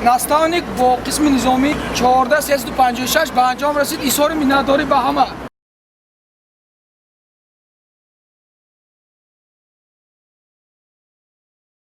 Наставник бо қисми низомӣ 14356 ба анҷом расид. Изҳори миннатдорӣ ба ҳама.